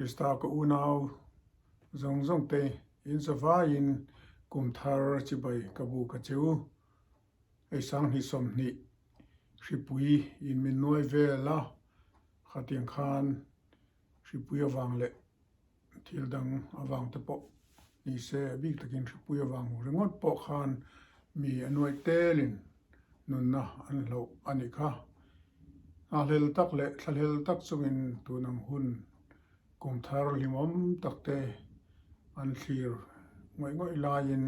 Krista ka unau zawng zawng te in zavaiin kum thar chibai ka bu ka che u. Hei sanghnih 20 hripui in min nuai vel a, khatiang khan hripui avang leh thil dang avang te pawh ni se a bik takin hripui avang ringawt pawh khan mi a nuaih telin nunna an hloh a nih kha. Nghakhlel tak leh thlahlel tak chungin tun ang hun kum thar hlimawm tak te an thlir ngawih ngawih laiin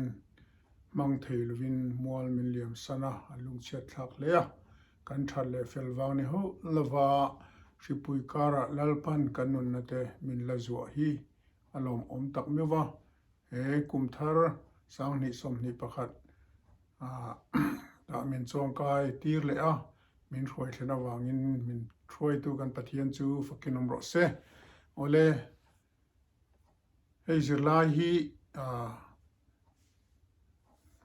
hmang thei lovin mual min liam san a, an lungchhiat thlak hle a. Kan that leh fel vang ni hauh lova hripui karah Lalpan kan nunna te min la zuah hi a lawmawm tak meuh va. He kum thar 2021 ah min chuangkai tir leh a, min hruai thlen avangin min hruaitu kan Pathian chu fakin awm rawh se. Awle. Hei zirlai hi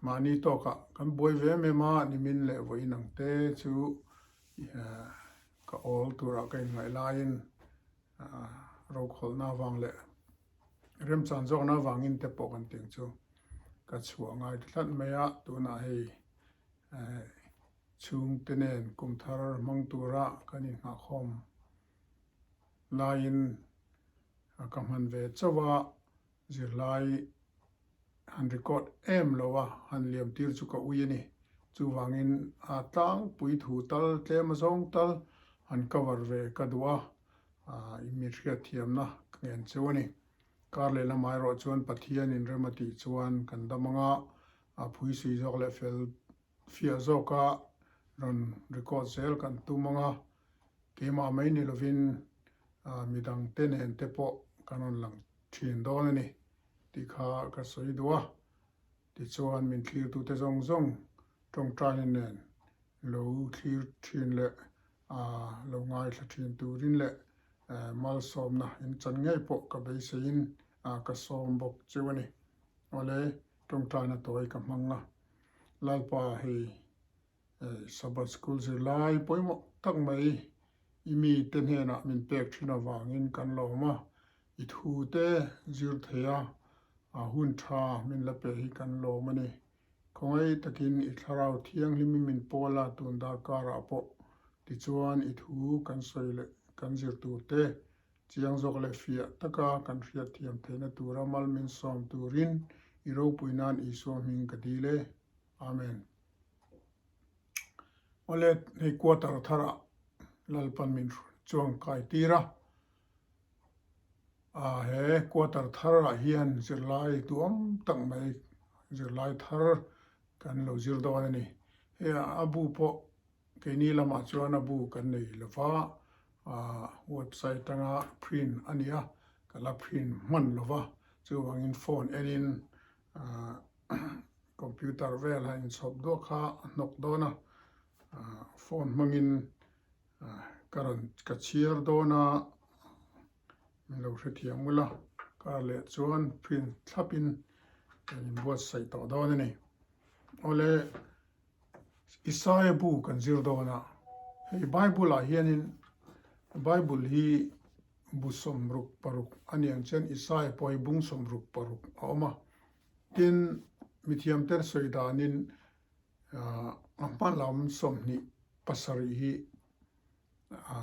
mahni tawkah kan buai ve em em a, nimin leh vawiin ang te chu ka awl turah ka inngaih laiin rokhawlhna avang leh remchan zawkna avangin te pawh kan tih ang chu ka chhuah ngai ta tlat mai a, tunah hei chhungte nen kum thar hmang tura kan inngahkhawm laiin ka hman ve chauh a, zirlai han record em lo a, han liam tir chu ka ui a ni. Chuvangin a tlangpui thu tal tlem azawng tal han cover ve ka duh a, i mi hriatthiamna ka ngen cheu a ni. Kar leh lamah erawh chuan Pathianin rem a tih chuan kan dam anga a phuisui zawk leh fel fiah zawka rawn record zel kan tum ang a, keimah mai ni lovin midang te nen te pawh kan rawn lang thin dawn a ni tih kha ka sawi duh a. Tichuan min thlirtute zawng zawng tawngtaina nen lo thlir thin leh lo ngaithla thin turin leh malsawmna in chan ngei pawh ka beiseiin ka sawm bawk cheu a ni. Awle tawngtaina tawi ka hmang a. Lalpa hei Sabbath School zirlai pawimawh tak mai i mite hnenah min pek thin avangin kan lawm a, i thu te zir thei a, a hun tha min la pe hi kan lawm a ni. Khawngaih takin i thlarau thianghlim i min pawl a tun darkarah pawh tichuan i thu kan sawi leh kan zir tur te Chiang zawk leh fiah taka kan hriatthiam theihna tura mal min sawm turin i ropui nan Isua hming ka dil e. Amen. Awle, hei quarter tharah Lalpan min chuang kai tir a. A he quarter tharah hian zirlai duhawm tak mai zirlai thar kan lo zir dawn a ni. Hei a bu pawh Keini lamah chuan a bu kan nei lo va, website atanga print a ni a, ka la print hman lo va, chuvangin phone enin computer vel a inchhawp duak kha a hnawk dawn a, phone hmangin ka rawn ka chhiar dawn a, min lo hrethiam ula, kar leh chuan print thlapin kan inbuatsaih tawh dawn a ni. Awle. Isaia bu kan zir dawn a, hei Bible ah hianin Bible hi bu 66 a ni ang chuan Isaia pawh hi bung 66 a awm a, tin mithiam ten sawi danin a hma lam 27 hi a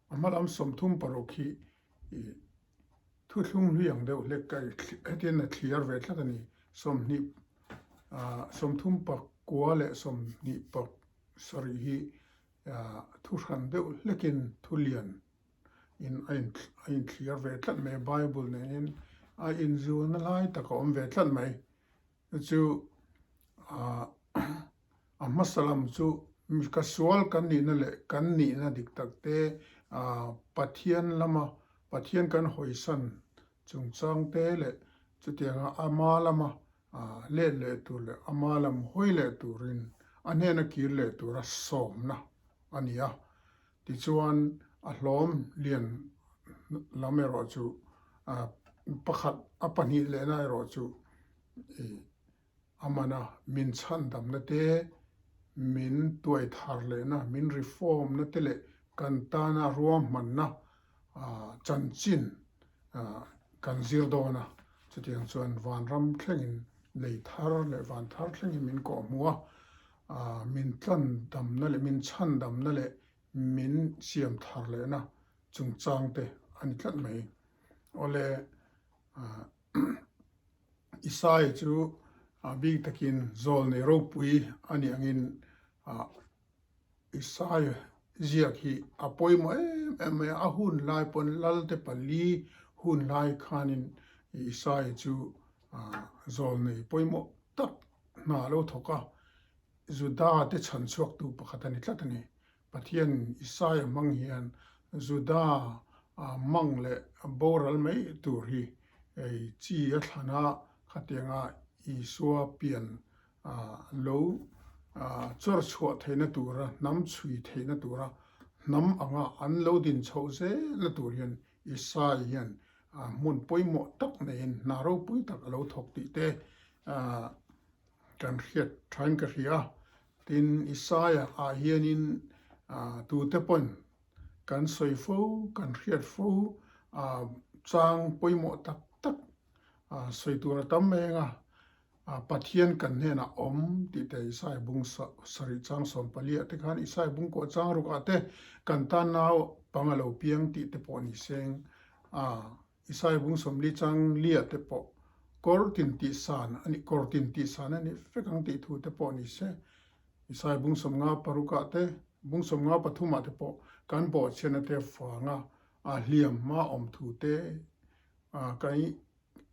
hma lam 36 hi Thuthlung hlui ang deuh hlek ka hetiang a thliar ve tlat a ni. 20 30 leh 27 hi thu hran deuh hlekin thu lian in a inthliar ve tlat mai a, Bible nen a inzulna lai tak a awm ve tlat mai. Chu chu a hmasa lam chu ka sual kan nihna leh kan nihna dik tak te Pathian lama Pathian kan hawisan chungchang te leh chutianga ama lama let leh tur leh ama lam hawi leh turin a hnena kir leh tura sawmna a ni a. Tichuan a hlawm lian lam erawh chu pakhat a pahnih lehna erawh chu a man a, min chhandamna te, min tuai thar lehna, min reform na te leh kan tana ruahmanna chanchin. kan zir dawn a, chutiang chuan vanram thlengin lei thar leh van thar thlengin min kawh hmu a, min tlan damna leh min chhan damna leh min siam thar lehna chungchang te a ni tlat mai. Awle Isai chu bik takin zawl nei ropui a nih angin Isai ziak hi a pawimawh em em mai a, a hun lai pawn Lalte pali hun lai khanin Isai chu zawl nei pawimawh tak hna a lo thawk a, Juda te chhan chhuaktu pakhat a ni tlat a ni. Pathian Isai hmang hian Juda mang leh boral mai tur hi chi a thlan a, khatianga Isua pian lo chawr chhuah theihna tura hnam chhui theihna tura hnam anga an lo din chhoh zelna tur hian Isai hian hmun pawimawh tak neiin hna ropui tak a lo thawk tih te kan hriat thain ka hria a. Tin, Isaia ah hianin tute pawn kan sawi fo, kan hriat fo chang pawimawh tak tak sawi tur a tam mai ang a. Pathian kan hnenah awm tih te Isaiah bung sarih chang 14 ah te khan Isaiah bung kawh chang ruk ah te kan tan nau pang a lo piang tih te pawh ni seng a Isaiah bung 40 chang li ah te pawh kawr tin tih san a ni kawr tin tih san a ni vek ang tih thu te pawh ni se Isaiah bung 56 ah te bung 53 ah te pawh kan bawhchhiatna te vanga a hliam hma awm thu te kan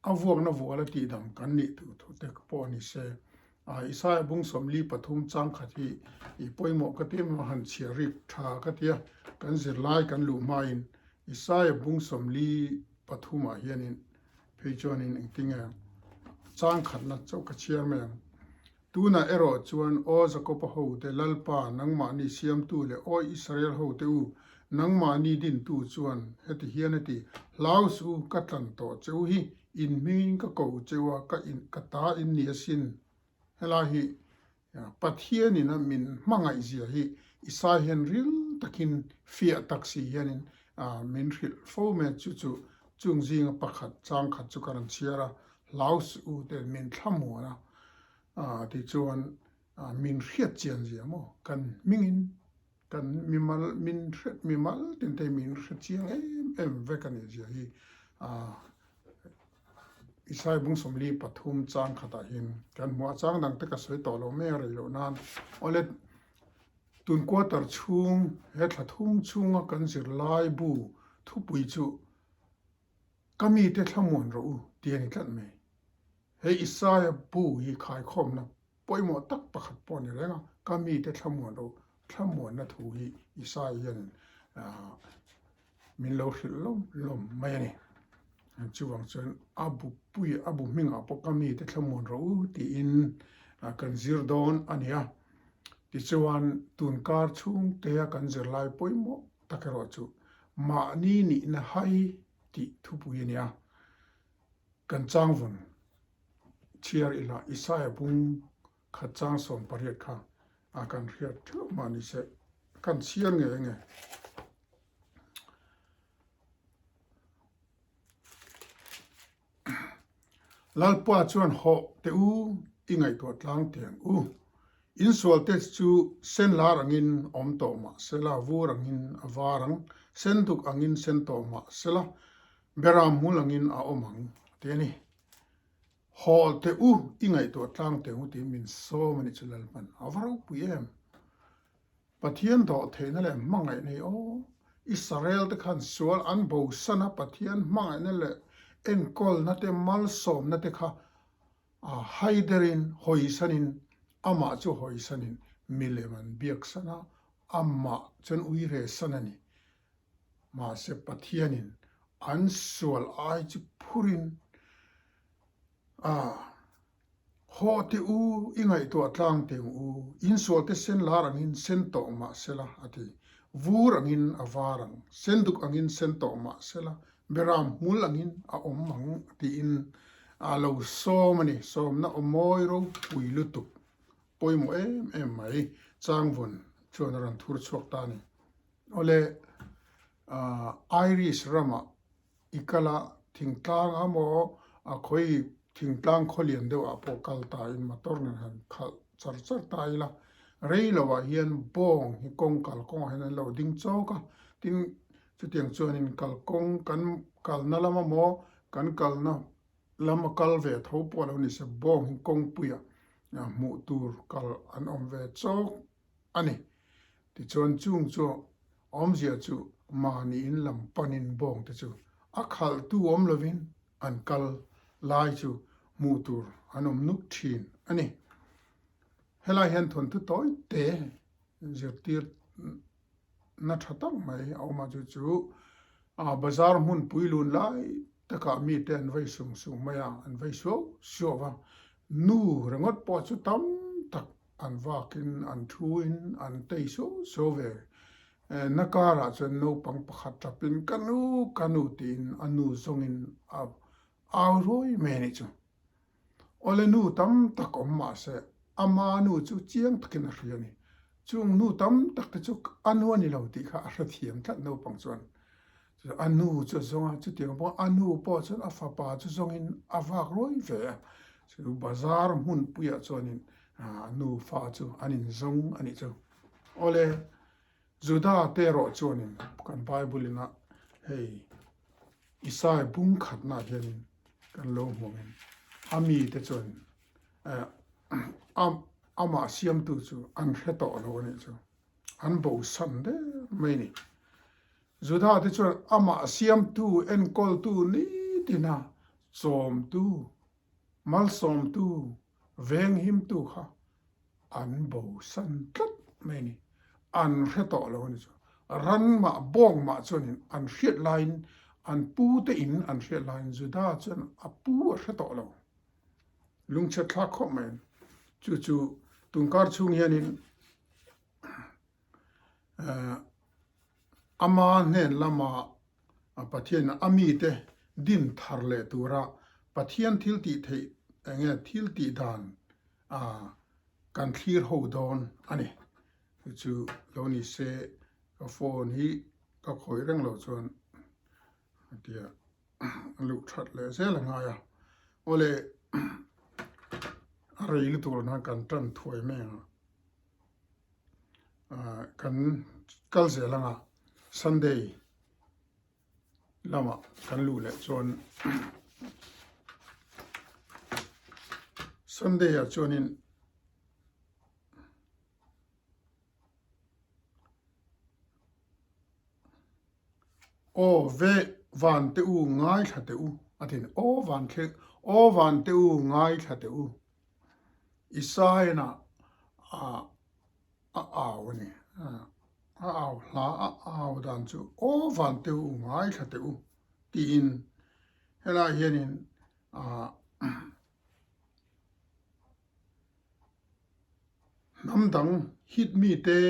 A vuakna vuala tihdam kan nih tur thu te pawh a ni se. Isaiah bung 43 chang khat hi i pawimawh ka ti em a han chhiar rik tha ka ti a, kan zirlai kan luh hmain Isaiah bung 43 ah hianin phei chuanin engtinge chang khatna chauh ka chhiar mai ang. Tunah erawh chuan, Aw Jakoba hote, Lalpa, nangmahni siamtu leh Aw Israel hote u, nangmahni dintu chuan heti hian a ti, Hlau suh u, ka tlan tawh che u hi, in hmingin ka ko che u a, ka in, ka ta in ni asin. Helai hi Pathianin a min hmangaihzia hi Isai hian ril takin, fiah tak si hianin min hrilh fo mai a, chu chu chung zinga pakhat, chang khat chu ka rawn chhiar a, Hlau suh u te min thlamuan a, A tichuan min hriat chian zia maw? Kan hmingin kan mimal min hriat mimal tin te min hre chiang em em vek a nih zia hi Isai bung 43 chang khatah hian kan hmu a, chang dang te ka sawi tawh lo mai a rei loh nan. Awle tun quarter chhung he thla thum chhunga kan zirlai bu thupui chu Ka mite thlamuan rawh u ti a ni tlat mai. He Isaia bu hi khaikhawmna pawimawh tak pakhat pawh a ni reng a, ka mite thlamuan rawh u, thlamuanna thu hi Isaia hianin min lo hrilh lawm lawm mai a ni. Chuvang chuan a bu pui, a bu hmingah pawh ka mite thlamuan rawh u tiin kan zir dawn a ni a. Tichuan tunkar chhungtea kan zirlai pawimawh tak erawh chu mahni nihna hai tih thupui a ni a. Kan changvawn chhiar ila Isaiah bung khat chang 18 kha a kan hriat theuh mah ni se kan chhiar ngei ange. Lalpa chuan hawh teh u, i ngaihtuah tlang teh ang u. Insual te chu sen lar angin awm tawh mah sela, vur angin a var ang, sen duk angin sen tawh mah sela, beram hmul angin a awm ang, a ti a ni. Hawh teh u, i ngaihtuah tlang teh ang u tiin min sawm a nih chu Lalpan. A va ropui em! Pathian dawh theihna leh hmangaihna hi aw, Israel te khan sual an bosan a, Pathian hmangaihna leh enkawlna te malsawmna te kha haiderin hawisanin amah chu hawisanin milem an biaksan a, amah chuan uiresan a ni. Mahse Pathianin an sual ai chu phurin a. Haw teh u, i ngaihtuah tlang teh ang u, insual te sen lar angin sen tawh mah sela, a ti. Vur angin a var ang, sen duk angin sen tawh mah sela, beram hmul angin a awm ang, tiin a lo sawm a ni. Sawmna aw mawi ropui lutuk, pawimawh em em mai, Changvawn chuan a rawn thur chhuak ta a ni. Awle, Irish ramah i kal a. Thingtlang a maw a khawi thingtlang khawlian deuh ah pawh kal ta in motor nen han khalh char char ta ila rei lo ah hian bawng hi kawng kalkawng ah hian an lo ding chawk a tin chutiang chuanin kalkawng kan kalna lam a maw kan kalna lam a kal ve tho pawh a lo ni se bawng hi kawngpui ah hmuh tur kal an awm ve chawk a ni. Tichuan chung chu awmzia chu mahni in lam panin bawng te chu a khalhtu awm lovin an kal lai chu hmuh tur an awm nuk thin a ni. Helai hian thawnthu tawi te zirtir na tha tak mai a awm a, chu chu bazar hmunpui lun lai takah mite an vei sung sung mai a, an vei suau suau va, nu ringawt pawh chu tam tak An vakin an thuin an tei suau suau ve. Na karah chuan naupang pakhat tapin ka nu, ka nu tiin a nu zawngin a au ruai mai a nih chu. Awle nu tam tak awm mah se ama nu chu chiang takin a hria a ni. Chung nu tam tak te chu a nu a ni lo tih kha a hrethiam tlat naupang chuan. A nu chu a zawng a, chutiang pawh a nu pawh chuan a fapa chu zawngin a vak ruai ve a. Chu bazar hmunpuiah chuanin a nu fa chu an inzawng a nih chu. Awle, Juda te erawh chuanin kan Bible ina hei Isaiah bung khatnaah hianin kan lo hmu angin a mite chuan amah siamtu chu an hre tawh lo a nih chu. An bosan der mai a ni. Juda te chuan amah siamtu, enkawltu nitina chawmtu, malsawmtu, venghimtu kha an bosan tlat mai a ni. An hre tawh lo a ni chu. Ran mah, bawng mah chuanin an hriat laiin, an pu te in an hriat laiin Juda chuan a pu a hre tawh lo. Lungchhiat thlak khawp mai. Chu chu tunkar chhung hianin Ama hnen lama Pathian a mite din thar leh tura Pathian thil tih theih eng nge thil tih dan kan thlir ho dawn a ni. Chu chu lo ni se ka phone hi ka khawih reng loh chuan tia a luh that leh zel a ngai a. Awle a rei lutuk lo nan kan tan thuai mai ang a. Kan kal zel anga Sunday lamah kan luh leh chuan Sunday ah chuanin Aw ve van te u ngaithla teh u a ti a ni. Aw van thleng aw van te u ngaithla teh u. Isaiah a au a ni. A au hla a au dan chu aw van te u ngaithla teh u tiin helai hianin hnam dang hit mite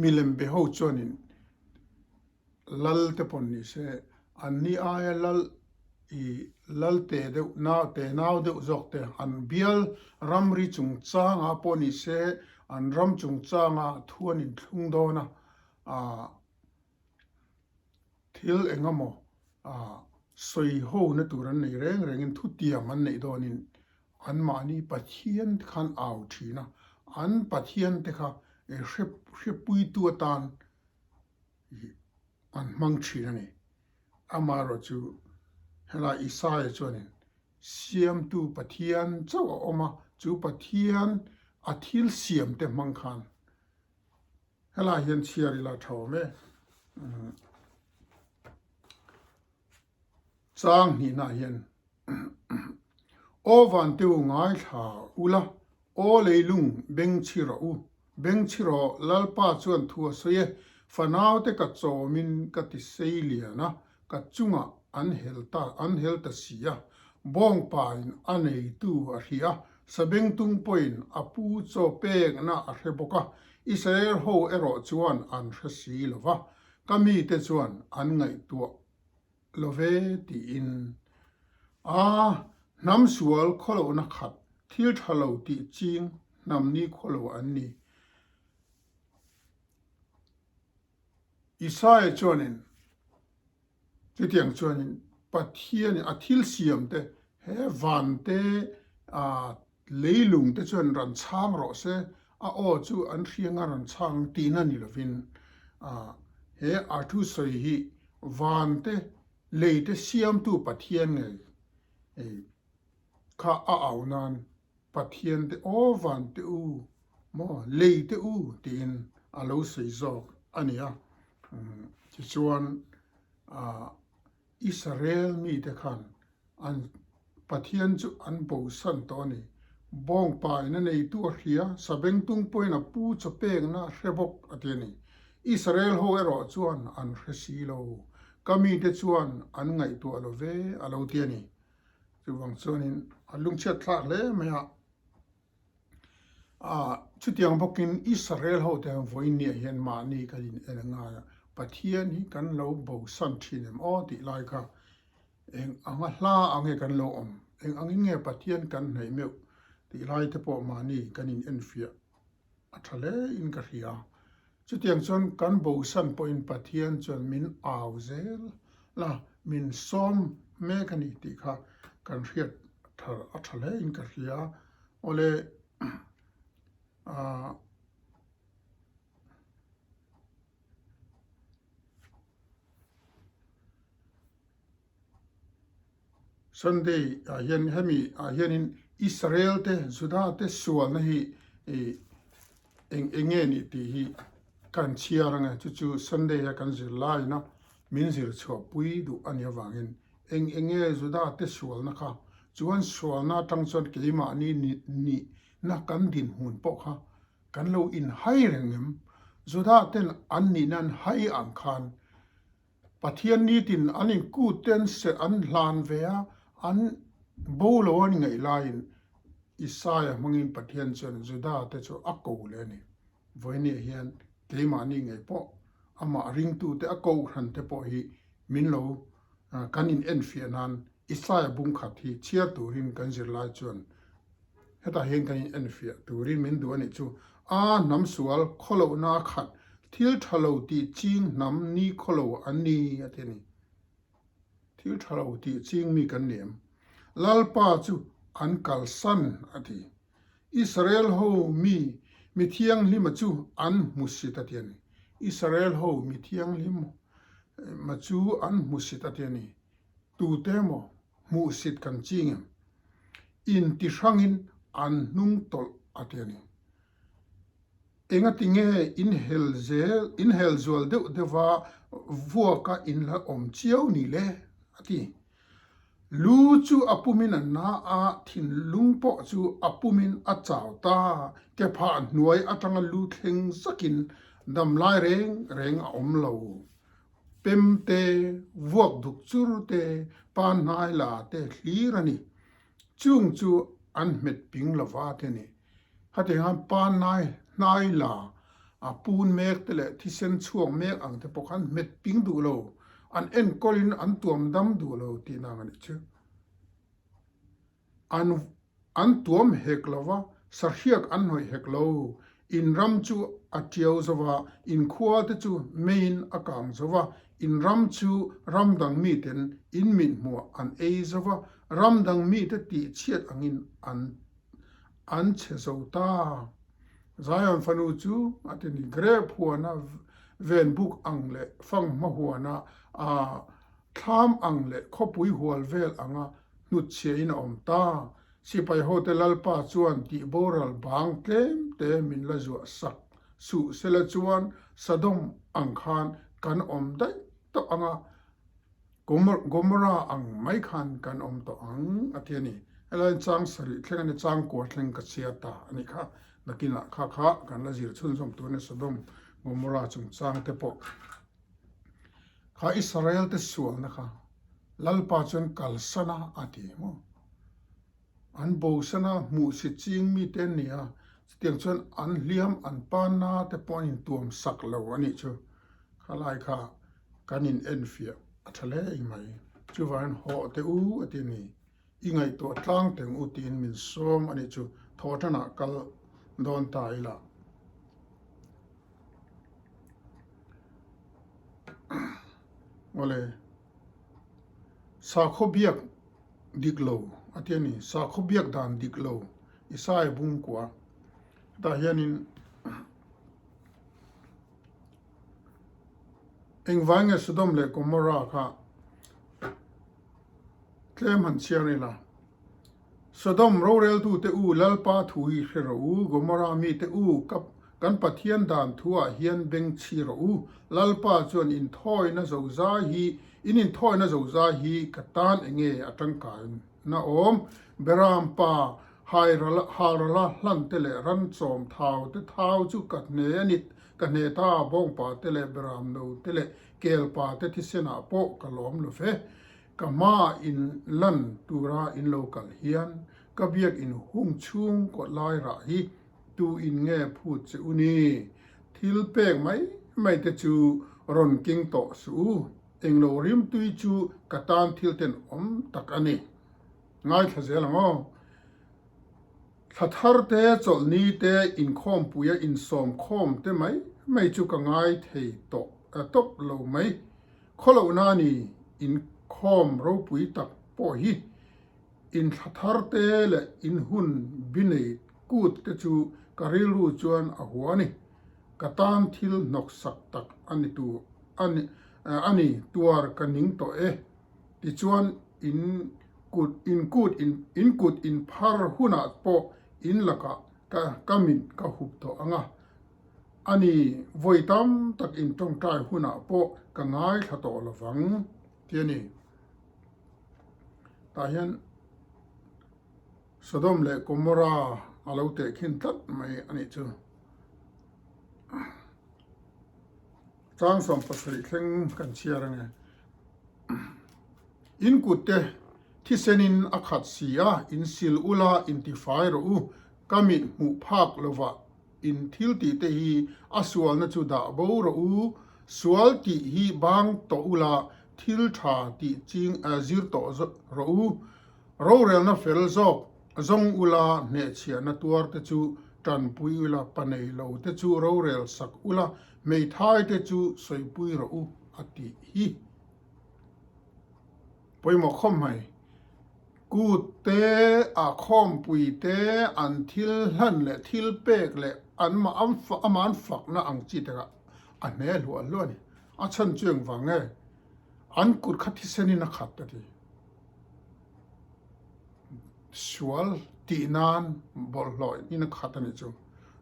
milem be ho chuanin Lal te pawn ni se, an ni aia lal i lal te deuh nau te nau deuh zawk te an bial ramri chungchanga pawh ni se, an ram chungchanga thu an inthlung dawn a, ah thil eng emaw ah sawi ho na tur an nei reng rengin thutiam an neih dawnin anmahni Pathian te khan au thin a, an Pathian te kha hre hrepuitu atan hi an hmang thin a ni. Amaherawh chu helai Isaia chuanin Siamtu Pathian chauh a awm a, chu Pathian a thil siamte hmang khan helai hian chhiar ila tha awm e. Chang hnihnaah hian Aw vanteu ngaithla ula, aw leilung beng chhi rawh u. Beng chhi rawh, Lalpa chuan thu a sawi e, fanaute ka chawmin ka ti sei lian a, ka chungah an hel ta an hel ta si a. Bawngpain a neitu a hria a, sabengtung pawhin a pu chaw pekna a hre bawk a, Israel ho erawh chuan an hre si lo va, ka mite chuan an ngaihtuah lo ve tiin a hnam sual khawlohna khat thil tha lo tih ching hnam ni khawlo an ni. Isaiah chuanin. Chutiang chuanin Pathianin a thil siam te he van te leilung te chuan rawn chhang rawh se, a aw chu an hriang a rawn chhang tihna ni lovin he a thu sawi hi van te lei te siamtu Pathian ngei kha a au nan Pathian te aw van te u maw lei te u tiin a lo sawi zawk a ni a. Tichuan Israel mite khan an Pathian chu an bosan tawh a ni. Bawngpa in a neitu a hria, sabengtung pawhin a pu chaw pekna a hre bawk a ti a ni. Israel ho erawh chuan an hre si lo, ka mite chuan an ngaihtuah lo ve a lo ti a ni. Chuvang chuanin a lungchhiat thlak hle mai a. Ah, chutiang bawkin Israel ho te hian vawiin niah hian mahni kan in en a ngai a, Pathian hi kan lo bosan thin em aw tih lai kha eng anga hla ang nge kan lo awm, eng angin nge Pathian kan hnaih meuh tih lai te pawh mahni kan in enfiah a tha hle in ka hria. Chutiang chuan kan bosan pawhin Pathian chuan min au zel la, min sawm mek a ni tih kha kan hriat thar a tha hle in ka hria. Awle ah. Sunday ah hian hemi ah hianin Israel te Juda te sualna hi eng eng nge nih tih hi kan chhiar ang e chu chu Sunday a kan zir laina min zir chhuah pui duh a nih avangin eng eng nge Juda te sualna kha chuan sualna atang chuan keimahni nihna kan dinhmun pawh kha kan lo inhai reng em Juda ten an nihna an hai ang khan Pathian nitin an inkut te an serh an hlan ve a, an bo lo an ngaih laiin Isaia hmangin Pathian chuan Juda te chu a ko leh a ni. Vawinia hian keimahni ngei pawh amah ringtute a kohhran te pawh hi min lo kan in enfiah nan Isaia bungkhat hi chhiar turin kan zirlai chuan Hetah hian kan in enfiah turin min duh a nih chu. A hnam sual khawlohna a khat, thil tha lo tih ching hnam ni khawlo an ni a ti a ni. Thil tha lo tih ching mi kan ni em? Lalpa chu an kalsan a ti. Israel ho mi mi thianghlima chu an hmusit a ti a ni. Israel ho mi thianghlima chu an hmusit a ti a ni. Tute emaw hmuhsit kan ching em? Inti hrangin an hnung tawlh a ti a ni. Engati nge inhel zel, inhel zual deuh deuha vuaka inla awm chiau ni le? a ti. Lu chu a pumin a na a, thinlung pawh chu a pumin a chau ta, kephah hnuai atanga lu thleng zakin damlai reng reng a awm lo. Pem te, vuak duk chur te, pan hnai la te hlir a ni. Chung chu an hmet ping lova te ni. Hetiang hian pan hnai hnai la a pun mek te leh thisen chhuak mek ang te pawh kha an hmet ping duh lo, an enkawlin an tuam dam duh lo tihna ang a nih chu. An an tuam hek lo va, sahriak an hnawih hek lo. In ram chu a tiau zo va, in khua te chu meiin a kang zo va, in ram chu ram dang miten in mithmuah an ei zo va, ram dang mite tihchhiat angin an an chhe zo ta. Zion fanu chu a ti ni, grep huana ven buk ang leh fanghma huana a Thlam ang leh khawpui hual vel anga hnutchhiahin a awm ta. Sipai hote Lalpa chuan tih boral bang tlem te min la zuah sak suh sela chuan Sodom ang khan kan awm daih tawh anga Gomorrah ang mai khan kan awm tawh ang a ti a ni. Helaiin chang sarih thleng a ni, chang kua thleng ka chhiar ta a nih kha. Nakinah kha kha kan la zir chhunzawm tur a ni Sodom, Gomorrah chungchang te pawh. Kha Israel te sualna kha Lalpa chuan kalsan a a ti maw? An bosan a, hmuhsit ching mite an ni a, chutiang chuan an hliam an panna te pawh an intuam sak lo a nih chu. Kha lai kha kan in enfiah a tha hle mai. Chuvangin hawh teh u a ti a ni. I ngaihtuah tlang teng u tiin min sawm a nih chu thawhtanah kal dawn ta ila. Awle. Sakhaw biak dik lo a ti a ni. Sakhaw biak dan dik lo Isaiah bungkua. Hetah hianin engvai nge Sodom leh Gomorrah kha tlem han chhiar ila. Sodom roreltute u Lalpa thu hi hre rawh u, Gomorrah mite u ka kan Pathian dan thuah hian beng chhi rawh u. Lalpa chuan inthawina zozai hi in inthawina zozai hi ka tan enge a tangkai na awm? Beram pa halrala hlan te leh ran chawm thau te thau chu ka hne a ni ka hne ta, bawngpa te leh beram no te leh kelpa te thisenah pawh ka lawm lo ve. Ka hma in lan tura in lo kal hian ka biak in hung chhung kawt lai rah hi tu in nge phut che u ni? Thil pek mai mai te chu rawn keng tawh suh u, englo rimtui chu ka tan thil ten awm tak a ni. Ngaithla zel ang aw. Thla thar te, chawlhni te, inkhawmpuia insawm khawm te mai mai chu ka ngai thei tawh tawp lo mai. Khawlohna ni inkhawm ropui tak pawh hi inthla thar te leh inhun bi nei kut te chu ka rilru chuan a hua a ni. Ka tan thil hnawksak tak a ni tu a ni tuar ka ning tawh e. Tichuan in kut in kut in in kut in phar hunah pawh in lakah ka ka mit ka hup tawh ang a. A ni, vawi tam tak in tawngtai hunah pawh ka ngaithla tawh lo vang ti a ni. Tah hian Sodom leh Gomorrah a lo tehkhin tlat mai a nih chu. Chang 17 thleng kan chhiar ange. In kutte thisenin a khat si a, in sil ula intifai rawh u, ka mit hmuh phak lovah In thil tih te hi a sualna chu dah bo rawh u, sual tih hi bang tawh ula thil tha tih ching zir tawh rawh u. Rorelna fel zawk zawng ula hnehchhiahna tuar te chu tanpui ula, pa nei lo te chu rorel sak ula, hmeithai te chu sawipui rawh u a tih hi. Pawimawh khawp mai. Kut te, a khawmpui te, an thil hlan leh thil pek leh an amah an fakna ang chi te kha a hne hluah hluah a ni. A chhan chu engvang nge? An kut kha thisenin a khat a ti. Sual tih nan bawlhhlawh in a khat a nih chu.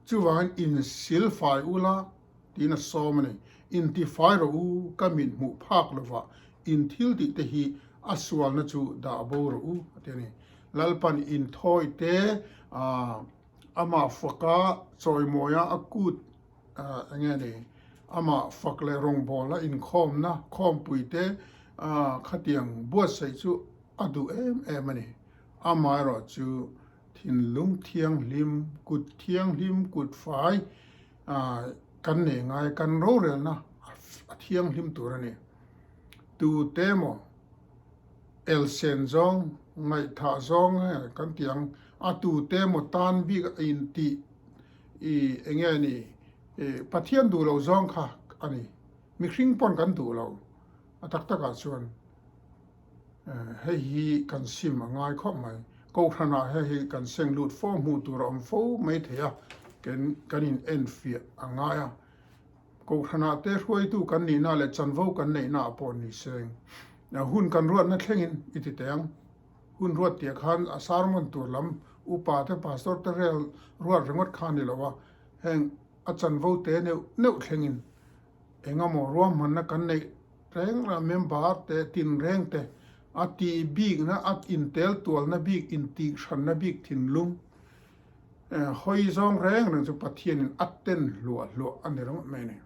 Chuvangin insilfai ula tiin a sawm a ni. Intifai rawh u, ka mit hmuh phak lovah in thil tih te hi a sualna chu dah bo rawh u, a ti a ni. Lalpan inthawi te amah faka chawimawia a kut eng nge ni, amah fak leh rawngbawla inkhawmna khawmpui te khatiang buatsaih chu a duh em em a ni. Amaherawh chu thinlung thianghlim, kut thianghlim, kut fai kan nei ngai, kan rorelna a thianghlim tur a ni. Tute maw elsen zawng, ngaihthah zawng nge kan tih ang, a tute maw tan bik a intih i eng nge ni, Pathian duh loh zawng kha a ni. Mihring pawn kan duh lo, a tak takah chuan. Hei hi kan sim a ngai khawp mai. Kohhranah hei hi kan seng lut fo hmuh tur a awm fo mai thei a, kan in enfiah a ngai a. Kohhranah te hruaitu kan nihna leh chanvo kan neihna ah pawh ni seng. Hun kan ruatna thlengin i ti teh ang. Hun ruat tih ah khan a sermon tur lam upa te pastor te rel ruat ringawt kha a ni lo a, heng a chanvo te neuh neuh thlengin engemaw ruahmanna kan neih reng reng member te tinreng te a tih bikna a intel tualna bik intihhranna bik thinlung hawi zawng reng reng chu Pathianin a ten hluah hluah a ni ringawt mai a ni.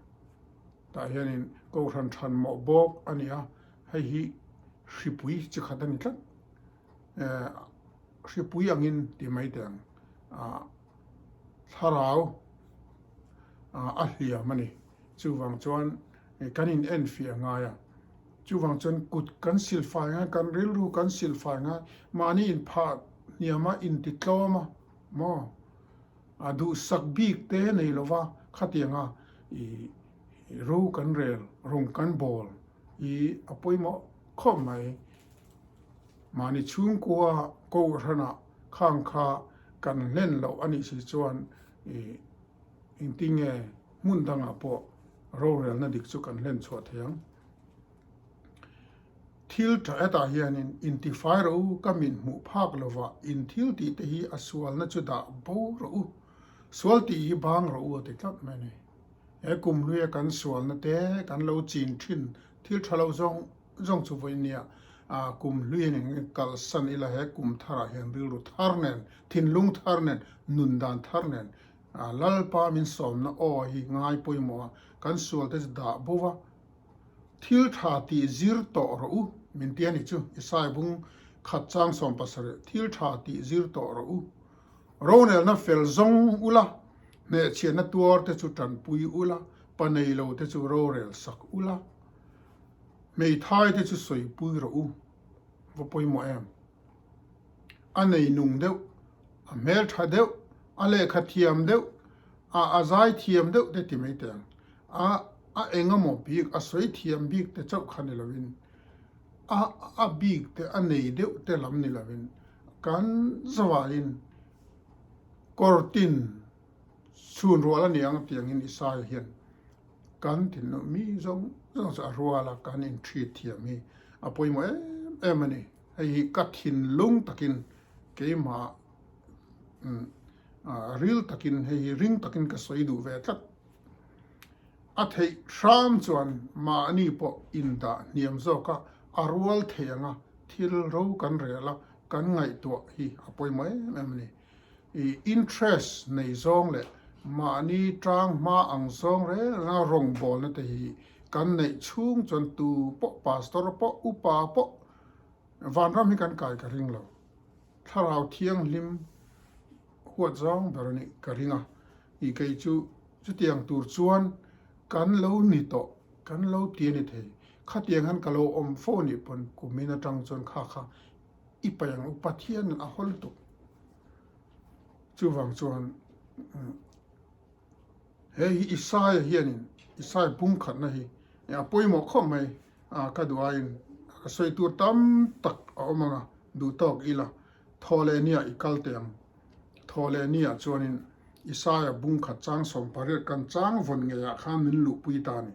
Tah hianin Kohhran than mawh bawk a ni a, hei hi hripui chi khat a ni tlat. Hripui angin ti mai teh ang thlarau a hliam a ni. Chuvang chuan kan in enfiah ngai a, chuvang chuan kut kan silfai ngai, kan rilru kan silfai ngai, mahni inphah hniam a, intitlawm a maw, a duhsak bik te nei lova khatianga i ro kan rel, rawng kan bawl i a pawimawh khawp mai. Mahni chhungkua Kohhranah khang kha kan hlen loh a nih si chuan i engtinge hmun dangah pawh rorelna dik chu kan hlen chhuah thei ang. Thil tha hetah hianin intifai rawh u, ka min hmuh phak lovah in thil tih te hi a sualna chu dah bo rawh u, sual tih hi bang rawh u a ti tlat mai a ni. He kum hluia kan sualna te kan lo chin thin thil tha lo zawng zawng chu vawiin nia kum hluia nen kalsan ila he kum tharah hian rilru thar nen, thinlung thar nen, nun dan thar nen Lalpa min sawmna aw hi ngai pawimawh a, kan sual te chu dah bo va, Thil tha tih zir tawh rawh u, min ti a ni chu. Isaiah bung khat chang 70, Thil tha tih zir tawh rawh u. Ronelna fel zawng ula, hnehchhiahna tuar te chu tanpui ula, pa nei lo te chu rorel sak ula, hmeithai te chu sawipui rawh u. Va pawimawh em? A nei nung deuh, a hmeltha deuh, a lehkha thiam deuh, a a zai thiam deuh te ti mai teh ang. A a eng emaw bik, a sawi thiam bik te chauh kha ni lovin, a a bik te, a nei deuh te lam ni lovin, kan zavaiin kawrtin chhun rual a ni ang tiangin Isaiah hian kan thinlung mi zawng zawng chu a rual a, kan intreat thiam hi a pawimawh em em a ni. Hei hi ka thinlung takin keimah ril takin hei hi ring takin ka sawi duh ve tlat. A theih hram chuan mahni pawh indah hniam zawk a, a rual thei ang a, thil ro kan rel a, kan ngaihtuah hi a pawimawh em em a ni. I interest nei zawng leh mahni tang hma ang zawng reng reng a rawngbawlna te hi kan neih chhung chuan tu pawh pastor pawh upa pawh vanram hi kan kai ka ring lo. Thlarau thianghlim huat zawng ber a nih ka ring a, i kei chu chutiang tur chuan kan lo ni tawh, kan lo ti a ni thei. Khatiang hian ka lo awm fo a nih pawn kumin atang chuan kha kha i paih ang u, Pathianin a haw lutuk. Chuvang chuan he hi Isaia hianin Isaia bungkhatna hi a pawimawh khawp mai a, ka duh aiin ka sawi tur tam tak a awm ang a, duh tawk ila Thaw leh nia i kal teh ang. Thaw leh nia chuanin Isaia bung khat chang 18 kan chang vawn ngeiah khan min luhpui ta a ni.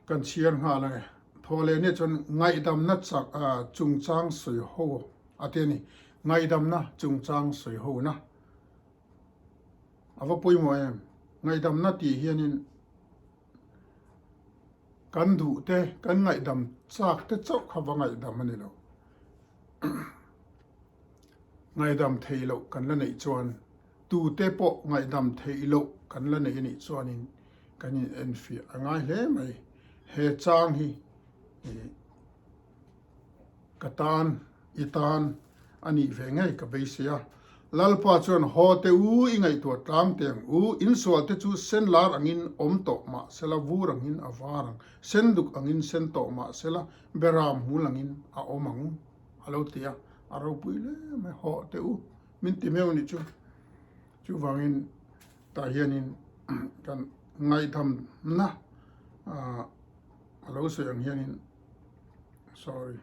Kan chhiar nghal ang e. Thaw leh nia chuan ngaihdamna chak chungchang sawi ho a ti a ni. Ngaihdamna chungchang sawi ho na. A va pawimawh em? Ngaihdamna tih hianin Kan duh te, kan ngaihdam chak te chauh kha va ngaihdam a ni lo. Ngaihdam theih loh kan la neih chuan, tute pawh ngaihdam theih loh kan la neih a nih chuanin kan in enfiah a ngai hle mai. He chang hi Ka tan, i tan a nih ve ngei ka beisei a. Lalpa chuan, Haw teh u, i ngaihtuah tlang teh ang u, insual te chu sen lar angin awm tawh mah sela vur angin a var ang, sen duk angin sen tawh mah sela beram hmul angin a awm ang, a lo ti a. A ropui hle mai, Haw teh u, min ti meuh nih chu. Chuvangin tah hianin kan ngaihdamna a lo sawi ang hianin, Sorry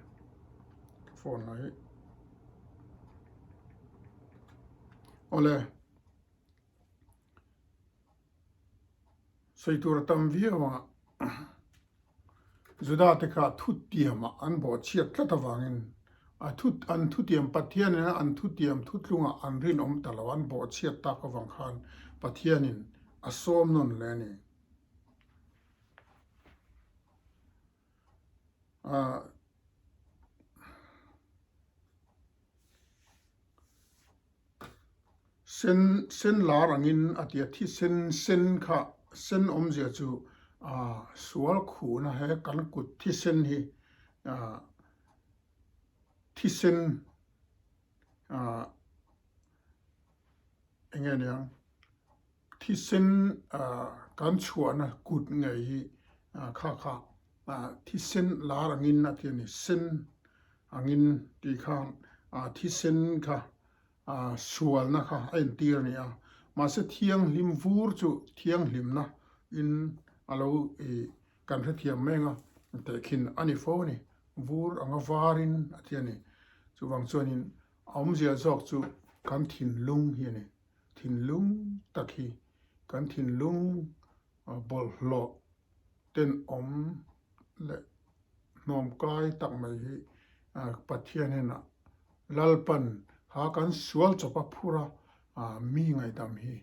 ka phone lah hi awle sawi tur a tam viau ang a Juda te kha thutiam ah an bawhchhiat tlat avangin a thu an thutiam Pathian in an thutiam thutlung ah an rinawm ta lo an bawhchhiat tak avang khan Pathian in a sawm nawn leh a ni. Sen sen lar angin a ti a, thisen sen kha sen awmzia chu sual khuhna he kan kut thisen hi thisen eng nge niang Thisen kan chhuahna kut ngei hi kha kha thisen lar angin a ti a ni. Sen angin tih khan thisen kha sualna kha a entir a ni a. Mahse thianghlim vur chu thianghlimna in a lo kan hrethiam meng a, tehkhin a ni fo a ni. Vur anga varin a ti a ni. Chuvang chuanin a awmzia zawk chu kan thinlung hi a ni. Thinlung tak hi kan thinlung bawlhhlawh tenawm leh hnawmkai tak mai hi Pathian hnenah Lalpan ha kan sual chawpa phur a mi ngaihdam hi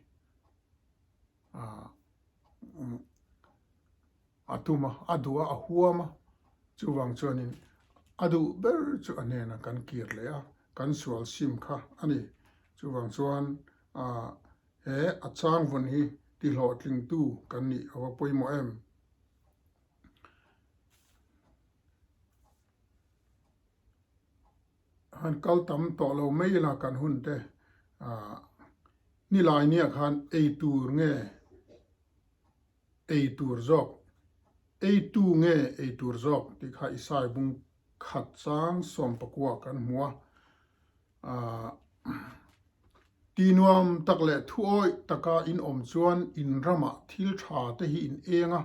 a tum a, a duh a, a huam a, chuvang chuanin a duh ber chu a hnenah kan kir leh a, kan sual sim kha a ni. Chuvang chuan he a changvawn hi tihlawhtlingtu kan nih a va pawimawh em? Han kal tam tawh lo mai ila kan hun te nilai nia khan ei tur nge ei tur zawk ei tu nge ei tur zawk tih kha Isai bung khat chang 14 kan hmu a Ti nuam tak leh thuawih taka in awm chuan in ramah thil tha te hi in eng a,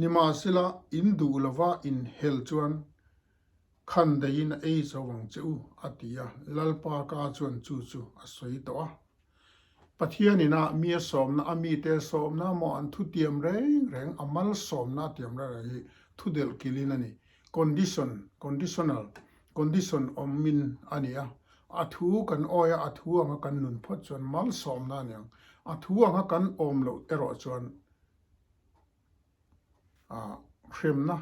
nimahsela in duh lova in hel chuan khan deiin a ei zo ang che u, a ti a. Lalpa ka chuan chu chu a sawi tawh a. Pathian ina mi a sawmna, a mite a sawmna maw an thu tiam reng reng, a malsawmna a tiam reng reng hi thu delh kilhin a ni. Condition, conditional, condition awmin a ni a. A thu kan awi a, a thu anga kan nun phawt chuan malsawmna a ni ang. A thu anga kan awm loh erawh chuan hremna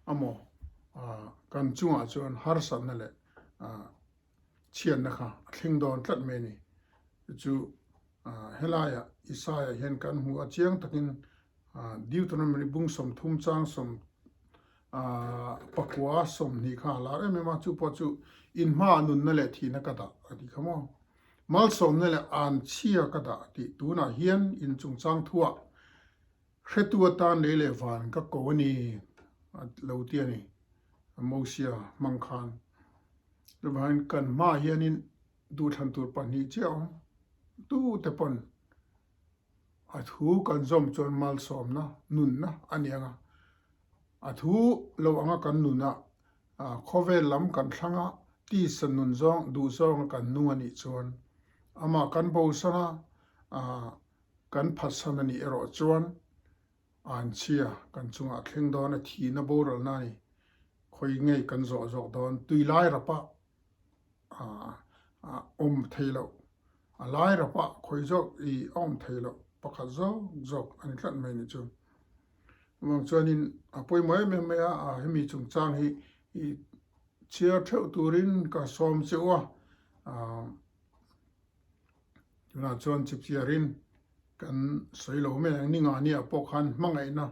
amaw kan chungah chuan harsatna leh chhiatna kha a thleng dawn tlat mai a ni. Chu chu helaiah Isaiah hian kan hmu a, chiang takin Deuteronomy bung 30 chang 10 20 kha a lar em em a, chu pawh chu in hmaah nunna leh thihna ka dah a tih kha maw. Malsawmna leh anchhia ka dah tih tunah hian in chungchang thuah hretu atan lei leh van ka ko a ni a lo ti a ni Mosia hmang khan. Chuvangin kan hmaah hianin duhthlan tur pahnih chiah a awm. Tute pawn a thu kan zawm chuan malsawmna nunna a ni ang a, a thu lo anga kan nunah khawvel lam kan thlang a, tisa nun zawng duh zawnga kan nung a nih chuan amah kan bosan a, kan phatsan a nih erawh chuan anchhia kan chungah thleng dawn a, thihna boralna a ni. Khawi ngei kan zawh zawk dawn, tui lai rapah a awm thei loh, a lai rapah khawi zawk i a awm thei loh pakhat zawk zawk a ni tlat mai ni chu. Chuvang chuanin a pawimawh em em mai a, hemi chungchang hi i chhiar theuh turin ka sawm che u a. Tunah chuan chipchiarin kan sawi lo mai ang, ninga nia pawh khan hmangaihna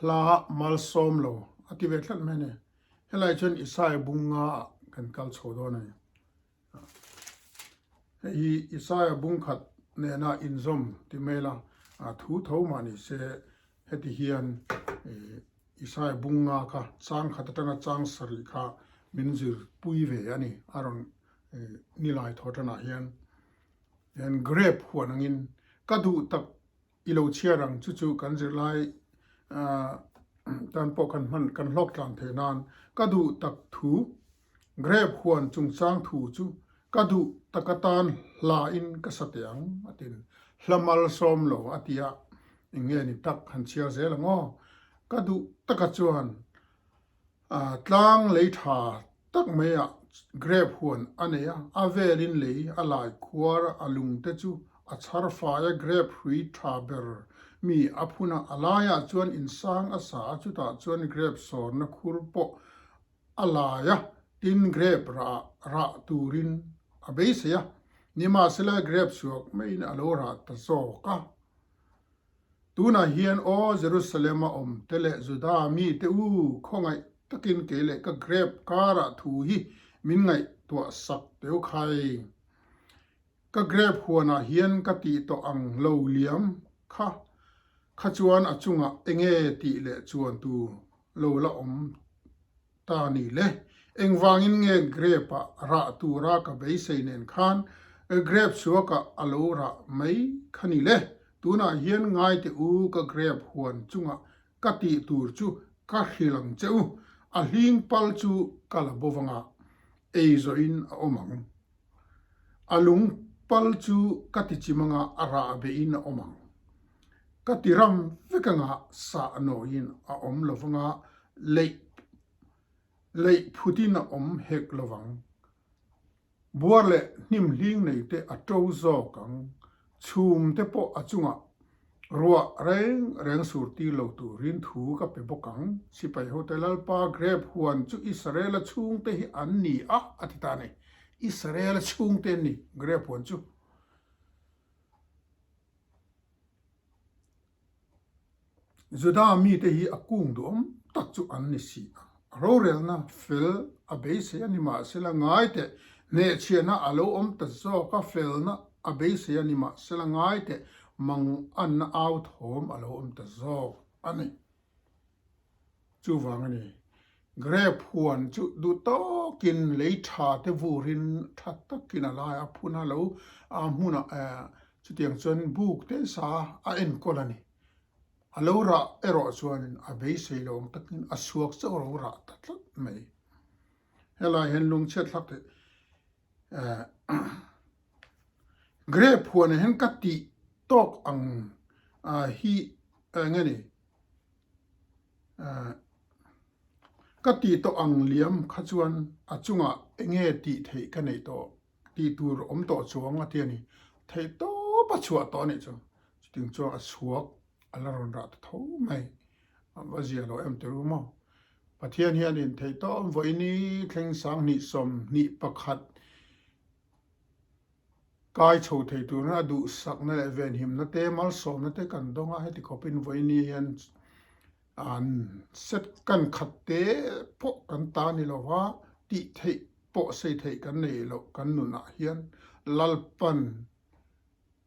hla malsawm lo a ti ve tlat mai a ni. Helai chuan Isaiah bunga ah kan kal chho dawn a ni. Hei hi Isaiah bung khat nena inzawm ti mai la, thu tho mah ni se heti hian Isaiah bunga kha chang khat atanga chang sarih kha min zirpui ve a ni a rawn Nilai thaw tanah hian hian grape huan angin ka duh tak i lo chhiar ang chu chu kan zirlai tan pawh kan hman kan hlawk tlan theih nan ka duh tak thu grape huan chungchang thu chu ka duh tak atan hla in ka sa teh ang a tin hla malsawm lo a ti a eng nge ni tak han chhiar zel ang aw ka duh taka chuan Tlang lei tha tak maiah grape huan a nei a, a velin lei a lai khuar a, a lungte chu a chhar fai a, grape hrui tha ber mi a phun a, a laiah chuan insang a sa a, chutah chuan grape sawrna khur pawh a lai a, tin grape rah rah turin a beisei a, nimahsela grape suak maiin a lo rah ta zawk a. Tunah hian aw Jerusalem-a awm te leh Juda mite u, khawngaih takin kei leh ka grep karah thu hi min ngaihtuah sak teu khai. Ka grep huanah hian ka tih tawh ang lo liam kha kha chuan a chungah enge tih leh chuan tu lo la awm ta ni le. Engvangin nge grape-ah rah tura ka beisei nen khan grape suakah a lo rah mai kha ni le? Tunah hian ngai teh u, ka grape huan chungah ka tih tur chu ka hrilh ang che u. A hling pal chu ka la bo vang a, ei zawhin a awm ang. A lung pal chu ka ti chim anga a rah behin a awm ang. Ka ti ram vek anga sah nawiin a awm lo vanga leih leih phutin a awm hek lo vang. Buar leh hnim hling nei te a to zawk ang. Chhum te pawh a chungah ruah reng reng sur tir lo turin thu ka pe bawk ang. Sipai hote Lalpa grape huan chu Israela chhungte hi an ni a, a ti ta a ni. Israela chhungte an ni grape huan chu. Juda mite hi a kung duhawm tak chu an ni si a, rorelna fel a beisei a ni mahsela ngai teh, hnehchhiahna a lo awm ta zawk a, felna a beisei a ni mahsela ngai teh, manganna au thawm a lo awm ta zawk a ni. Chuvang a ni, grape huan chu duh tawkin lei tha te vurin tha takin a lai a phun a lo a hmunah chutiang chuan buk te sa a enkawl a ni. A lo rah erawh chuanin a beisei lo ang takin a suak chauh ro rah ta tlat mai. Helai hian lungchhiat thlak theih grape huanah hian ka tih tawk ang hi eng nge ni? Ka tih tawh ang liam kha chuan a chungah enge tih theih ka neih tawh tih tur awm tawh chuang a ti a ni. Theih tawp a chhuah tawh a nih chu. Chuting chuan a chhuak a la rawn rah ta tho mai. A va zia lo em ti ru maw. Pathian hianin theih tawp vawiini thleng 20 21 Kai chho thei turin a duhsakna leh venhimna te, malsawmna te kan dawng a, heti khawpin vawiini hian an set kan khat te pawh kan ta ni lo va, tih theih pawh sei theih kan nei loh kan nunah hian Lalpan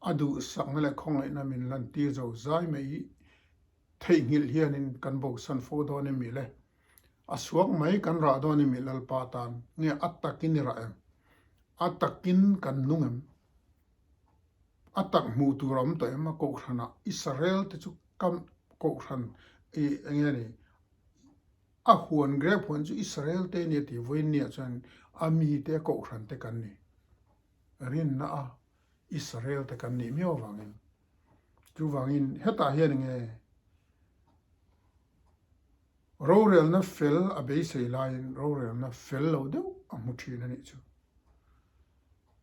a duhsakna leh khawngaihna min lantir zo zai mai hi theihnghilh hianin kan bosan fo dawn em le? A suak mai kan rah dawn i mi Lalpa tan nge a takin i rah em? A takin kan nung em? A tak hmuh tur a awm tawh em? A kohhranah Israel te chu kam kohhran i enge ni a huan grape huan chu Israel te nia tih vawiin nia chuan a mite kohhran te kan ni. Rinna a Israel te kan nih miau avangin chuvangin hetah hian enge Rorelna fel a beisei laiin rorelna fel lo deuh a hmu thin a nih chu.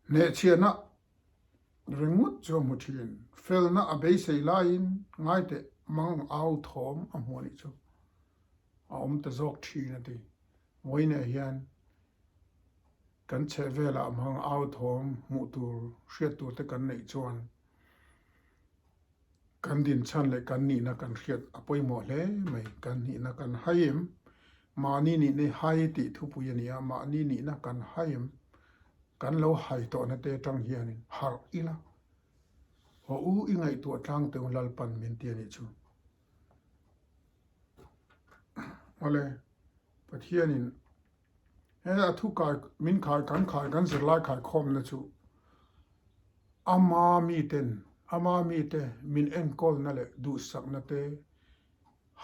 Hnehchhiahna ringawt chu a hmu thin. Felna a beisei laiin ngaiteh mang au thawm a hmu a nih chu. A awm ta zawk thin a ti. Vawiinah hian kan chhehvelah mang au thawm hmuh tur hriat tur te kan neih chuan Kan dinchhan leh kan nihna kan hriat a pawimawh hle mai. Kan nihna kan hai em? Mahni nihna i hai tih thupui a ni a, mahni nihna kan hai em? Kan lo hai tawhna te atang hianin harh ila, haw u i ngaihtuah tlang teu Lalpan min ti a nih chu. Awle, Pathianin He a thu kai min khai kan khai kan zirlai khai khawmna chu ama miten ama mite min enkawlna leh duhsakna te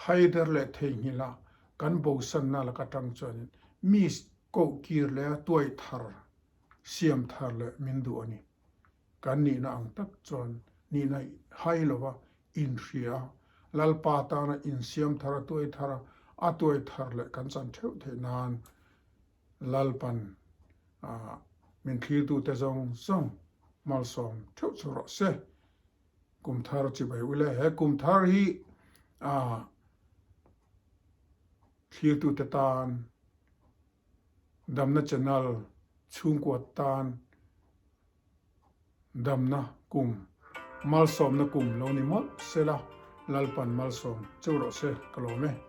haider leh theihnghilh a kan bosanna laka tang chuanin mi koh kir leh a tuai thar siam thar leh min duh a ni. Kan nihna ang tak chuan nihna hai lova inhria a, Lalpa tana insiam thar a tuai thar a, a tuai thar leh kan chan theuh theih nan Lalpan min thlirtute zawng zawng malsawm theuh chu rawh se. Kum thar chibai ule he kum thar hi thlirtute tan Damna channel chhungkua tan damna kum malsawmna kum lo ni mawlh sela Lalpan malsawm cheu rawh se ka lawm e.